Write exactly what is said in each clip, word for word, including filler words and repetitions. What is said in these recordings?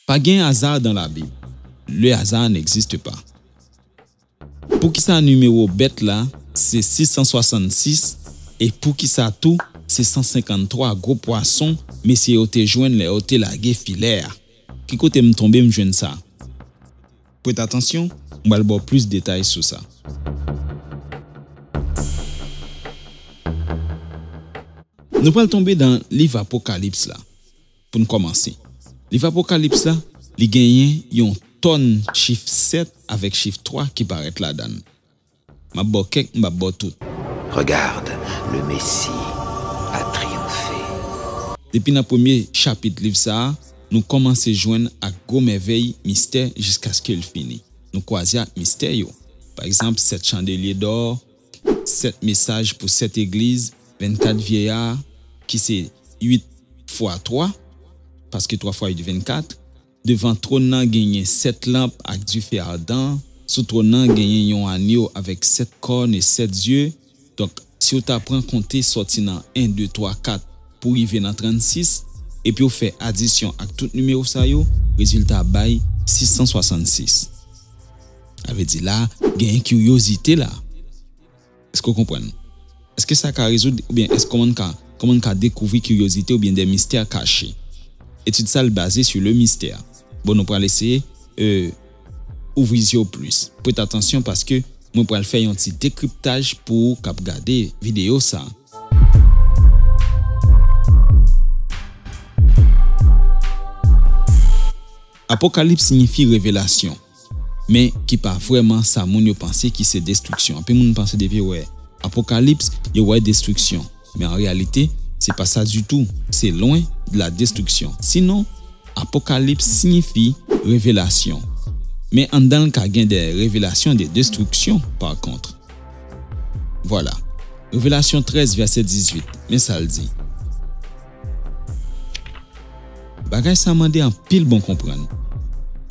Pas gain hasard dans la Bible. Le hasard n'existe pas. Poukisa nimewo bèt la se sis san swasannsis e poukisa tou se san senkanntwa gwo pwason mesye yo te jwenn lè yo te lage filè a? Ki kote m tonbe m jwenn sa? Prete atansyon, m pral ba w plis detay sou sa. Nou pral tonbe nan liv Apokalips la. Pou n kòmanse, liv Apokalips la, li genyen yon tòn chif sèt avèk chif twa ki parèt ladan l. M ap ba w kèk, m p ap ba w tout. Regarde, le Messie a triomphé. Depi nan premye chapit liv sa a, nou kòmanse jwenn ak gwo mèvèy, mistè, jiskaske l fini. Nou kwaze ak mistè yo. Pa egzanp, sèt chandelye dò, sèt mesaj pou sèt egliz, vennkat vyeya, ki se uit fwa twa, paske twa fwa uit vennkat. Devan twòn nan genyen sèt lanp ak dife adan. Sou twòn nan genyen yon anyo avèk sèt kòn e sèt zye. Donk, si w ta pran konte sòti nan en, de, twa, kat pou rive nan trannsis, epi w fè adisyon ak tout nimewo sa yo, rezilta bay sis san swasannsis. Sa vle di la, genyen kiryozite la. Èske w konprann? Èske sa ka rezoud oubyen èske kòman n ka kòman n ka dekouvri kiryozite oubyen de mistè kache? Etid sa l baze sou le mistè. Bon, nou pral eseye euh, ouvri zye w plis. Prete atansyon paske mwen pral fè yon ti dekriptaj pou ou k ap gade videyo sa. Apokalips siyifi revelasyon, men ki pa vrèman sa moun yo panse ki se destriksyon. Anpil moun panse depi yo wè Apokalips, yo wè destriksyon. Men an reyalite, se pa sa ditou. Se lwen de la destriksyon. Sinon, Apokalips siyifi revelasyon. Men anndan l ka gen de revelasyon de destriksyon, pa kont. Vwala. Revelasyon trèz, vèsè dizuit. Men sa l di. Bagay sa mande anpil bon konprann.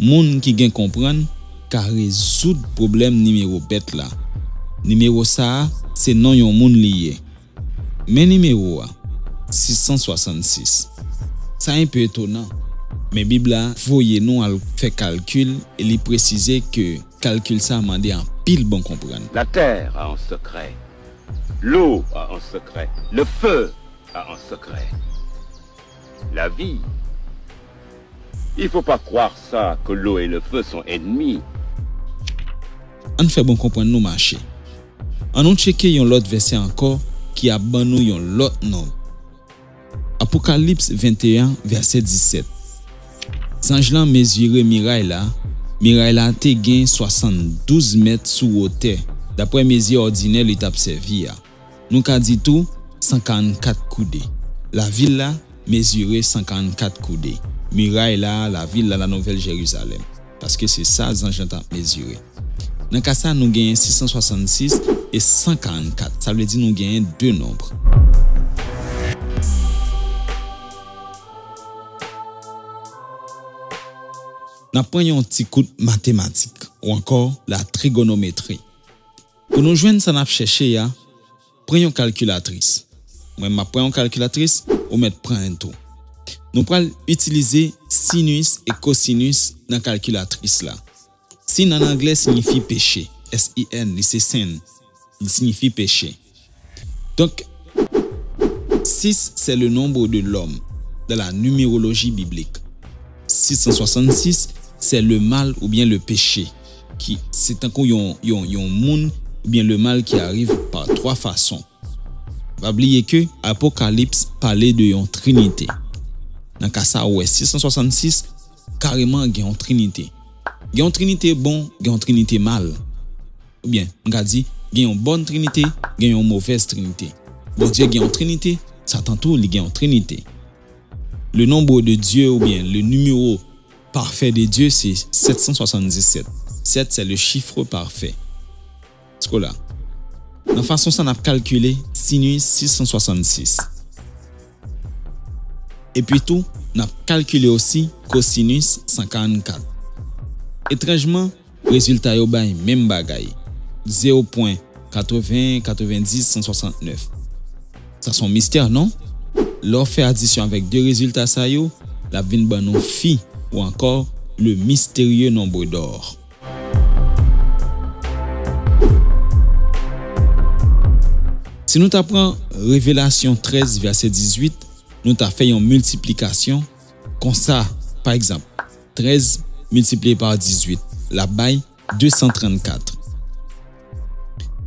Moun ki gen konprann ka rezoud pwoblèm nimewo bèt la. Nimewo sa a, se non yon moun li ye. Men nimewo a, sis san swasannsis. Sa enpe etonan, men Bib la voye nou al fè kalkil e li presize ke kalkil sa mande anpil bon konprann. La terre a un secret. L'eau a un secret. Le feu a un secret. La vie. Il faut pas croire ça que l'eau et le feu sont ennemis. Ann fè bon konprann nou mache. Ann nou tcheke yon lòt vèsè ankò ki ap ban nou yon lòt nonb. Apokalips venteyen, vèsè disèt. Zanj lan mezire miray la, miray la te gen swasanndouz mèt sou wotè, daprè mezi òdinè li t ap sèvi a. Nou ka di tou, san karannkat koude. Lavil la mezire san karannkat koude. Miray la, lavil la, la Nouvèl Jerizalèm. Paske se sa zanj lan t ap mezire. Nan ka sa, nou genyen sis san swasannsis e san karannkat. Sa vle di nou genyen de nonb. N ap pran yon ti kout matematik, ou ankò la trigonometri. Pou nou jwenn sa n ap chèche a, pran yon kalkilatris. Mwen, m ap pran yon kalkilatris, ou mèt pran youn tou. Nou pral itilize sinus e kosinus nan kalkilatris la. Sin ann anglè siyifi peche, S I N, li se sin, li siyifi peche. Donk, sis, c'est le nombre de l'homme dans la numérologie biblique. Sis san swasannsis, c'est le mal oubyen le péché, ki se tankou yon, yon, yon moun oubyen le mal qui arrive par trois façons. Pa bliye ke Apokalips pale de yon trinite. Nan ka sa, ou wè sis san swasannsis, kareman gen yon trinite. Gen yon trinite bon, gen yon trinite mal. Oubyen, m ka di, gen yon bòn trinite, gen yon movèz trinite. Bondye gen yon trinite, Satan tou, li gen yon trinite. Le nombre de Dieu oubyen le numéro parfait de Dieu, se sèt san swasanndisèt. Sèt, c'est le chiffre parfait. Èske w la? Nan fason sa n ap kalkile sinus sis san swasannsis. Epi tou, n ap kalkile osi kosinus san karannkat. Etranjman, rezilta yo bay menm bagay, zewo pwen katreven, katrevenndis, san swasantnèf. Sa se yon mistè, non? Lè w fè adisyon avèk de rezilta sa yo, l ap vin ban nou fi ou ankò le mystérieux nombre d'or. Si nou ta pran Revelasyon trèz, vèsè dizuit, nou ta fè yon miltiplikasyon konsa, pa egzanp, trèz miltipliye pa dizuit, l ap bay de san trannkat.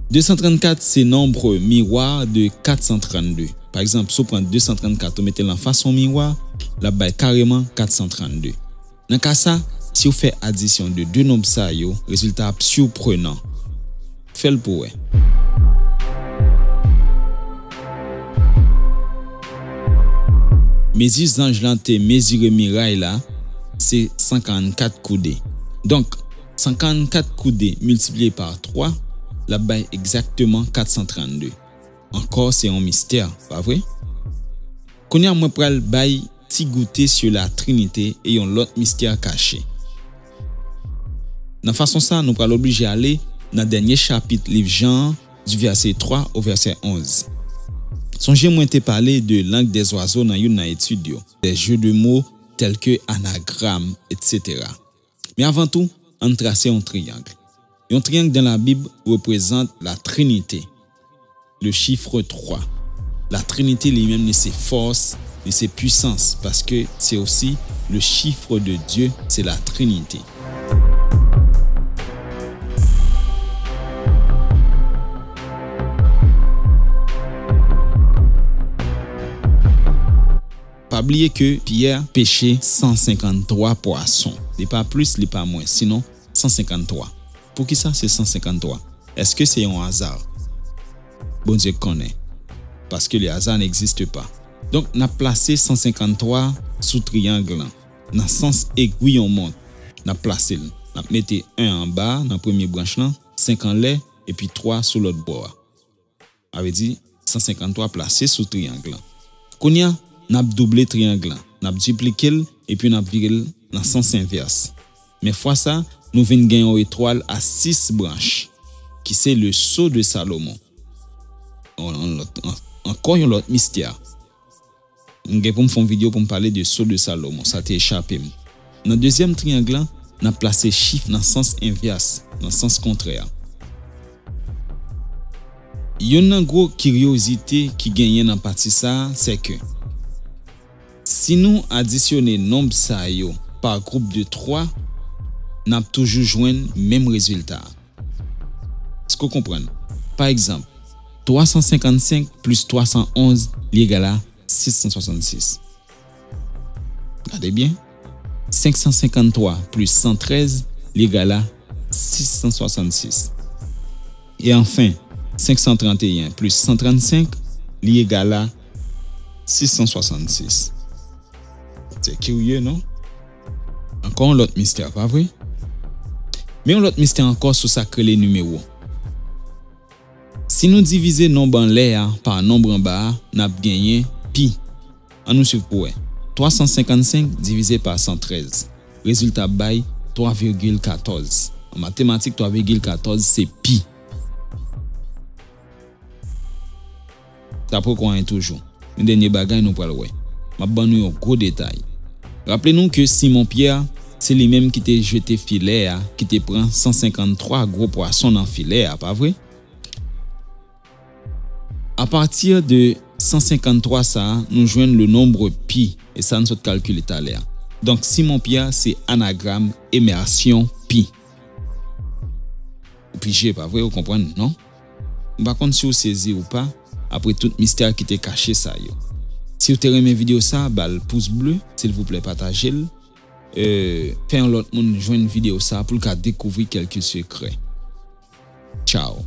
De san trannkat se nonb miwa de kat san trannde. Pa egzanp, si w pran de san trannkat, ou mete l anfas yon miwa, l ap bay kareman kat san trannde. Nan ka sa, si w fè adisyon de de nonb sa yo, rezilta ap siprenan. Fè l pou w wè. Mezi zanj lan te mezire miray la, se san karannkat koude. Donk, san karannkat koude miltipliye pa twa, l ap bay egzakteman kat san trannde. Ankò, se yon mistè, pa vre? Kounye a, mwen pral bay ti goute sur la Trinité e yon lòt mistè kache. Nan fason sa, nou pral oblije ale nan dènye chapit liv Jan an, du verset trois au verset onze. Sonje mwen te pale de langue des oiseaux nan youn nan etid yo, des jeux de mots tels que anagram, et cetera. Men avan tou, ann trase yon triyang. Yon triyang dans la Bible représente la Trinité, le chiffre trois. La Trinité li menm, li se fòs, li se pwisans, paske se osi le chiffre de Dieu, c'est la Trinité. Pa bliye ke Pyè peche san senkanntwa pwason. Li pa plis, li pa mwens, sinon san senkanntwa. Poukisa se san senkanntwa? Èske se yon aza? Bondye konnen. Parce que le hasard n'existe pas. Donk, n ap plase san senkanntwa sou triyang lan, nan sans egwi yon mont. N ap plase l. N ap mete en anba nan premye branch lan, senk anlè, epi twa sou lòt bò a. Sa vle di, san senkanntwa plase sou triyang lan. Kounye a, n ap double triyang lan, n ap diplike l, epi n ap vire l nan sans envès. Men fwa sa, nou vin gen yon etwal a sis branch, ki se le sceau de Salomon. Yon, yon lòt, an-, ankò yon lòt mistè. M gen pou m fè yon videyo pou m pale de sceau de Salomon, sa te echape m. Nan dezyèm triyang lan, n ap plase chif nan sans envès, nan sans kontrè a. Youn nan gwo kiryozite ki genyen nan pati sa a, se ke si nou adisyone nonb sa yo pa gwoup de twa, n ap toujou jwenn menm rezilta a. Èske w konprann? Pa egzanp, twa san senkannsenk plis twa san onz li egal a sis san swasannsis. Gade byen. Senk san senkanntwa plis san trèz li egal a sis san swasannsis. E anfen, senk san tranteyen plis san trannsenk li egal a sis san swasannsis. Se kirye, non? Ankò yon lòt mistè, pa vre? Men yon lòt mistè ankò sou sa k rele nimewo. Si nou divize nonb anlè a pa nonb anba a, n ap genyen pi. Ann nou swiv pou wè. Twa san senkannsenk divize pa san trèz. Rezilta ap bay twa vigil katòz. An matematik, twa vigil katòz se pi. Sa poko anyen toujou. Yon dènye bagay nou pral wè. M ap ban nou yon gwo detay. Raple nou ke Simon Pyè, se li menm ki te jete filè a, ki te pran san senkanntwa gwo pwason nan filè a, pa vre? Apati de san senkanntwa sa a, nou jwenn le nombre pi, e sa n sot kalkile talè a. Donk, Simon Pyè se anagram emèsyon pi. Ou pije, pa vre? Ou konprann, non? M pa konn si w sezi ou pa, apre tout mistè ki te kache sa yo. Si w te renmen videyo sa, ba l pous ble, silvouplè, pataje l. Euh, fè yon lòt moun jwenn videyo sa pou l ka dekouvri kèlke sekrè. Tchao.